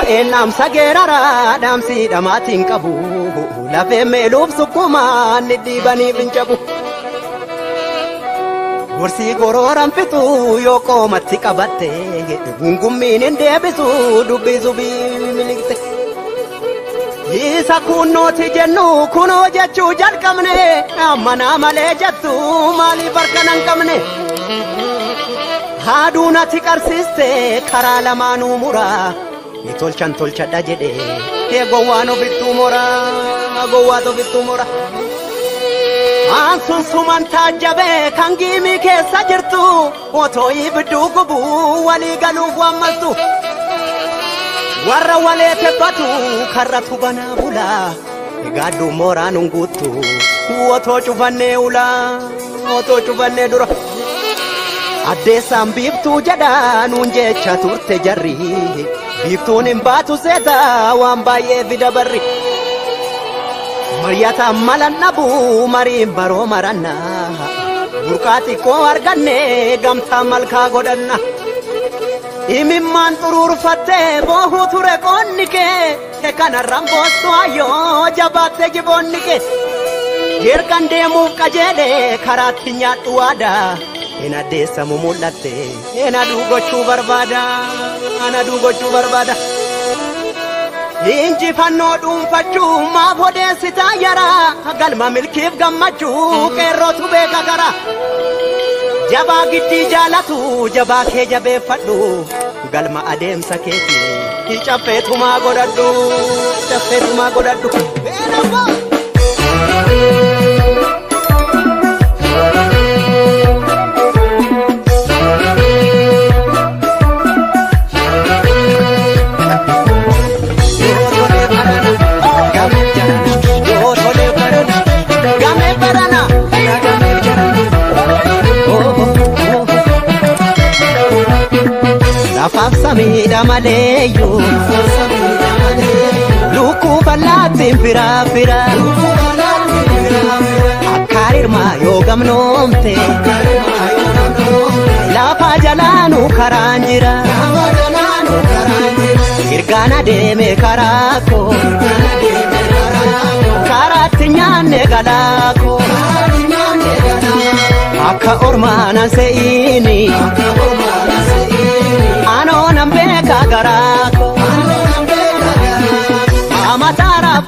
Waa'een dhaamsa geeraraa dhaamsi dhamaatiin qabu lafee meeluuf sukkumaan ni dhiibaniif hin cabu. Gorsii gorooran fixuu yoo qoomatti qabatte gungummiin hin deebisu dubbisu miliqxe. Isa kunnooti jennu kunoo jechuu jalqabne ammanaa malee jettu maaliif harka nan qabne. Haaduu natti qarsiiste karaa lamaanuu muraa. Ni tolchan tolchadha jedhe gowwaan ofittuu mora gowwaan ofittuu mora. Aan sun suman taajjabee kan giimii keessa jirtu otoo ibidduu gubuu walii galuuf waammaltu. Warra walee tebbatu karratu banaa bulaa egaaddu mooraan hin guuttu otoo cufannee ulaa otoo cufannee dura. Addeessaan biiftuu jedha nuun jecha turte jarri. Biiftuun hin baatu seeta waan baay'ee fida barri. Maryataan malan dhabu mariin baroo maranna. Burqaa xiqqoo arganne gamtaa malkaa godhanna. Imimmaan xuruurfattee boohuu ture qoonni kee kanarraan boossu ayyoo jabaatte jiboonni kee. Yergan deemuuf qajeele karaatti nyaadhu waadaa. Ina addeessamu mul'atte ina gochuu barbaada ana gochuu barbaada. Injifannoo dhuunfachuu maaf odeessitaa yara galma milkiif gammachuu qeerrootu beeka kara. Jabaa giddii jaalatu jabaa kee jabeeffadhu galma adeemsa keetii caffeetumaa godhadhu caffeetumaa godhadhu. Lafaaf samiidha maleeyyuu lukkuu bal'aatiin firaa fira akka rirmaa yoo gamnoomte lafa jalaanuu karaan jira ergaan adeeme karaa koo karaatti nyaanne galaa koo akka ormaanaan se'iini. Anoo nan beeka garaa koo. Amataaraaf.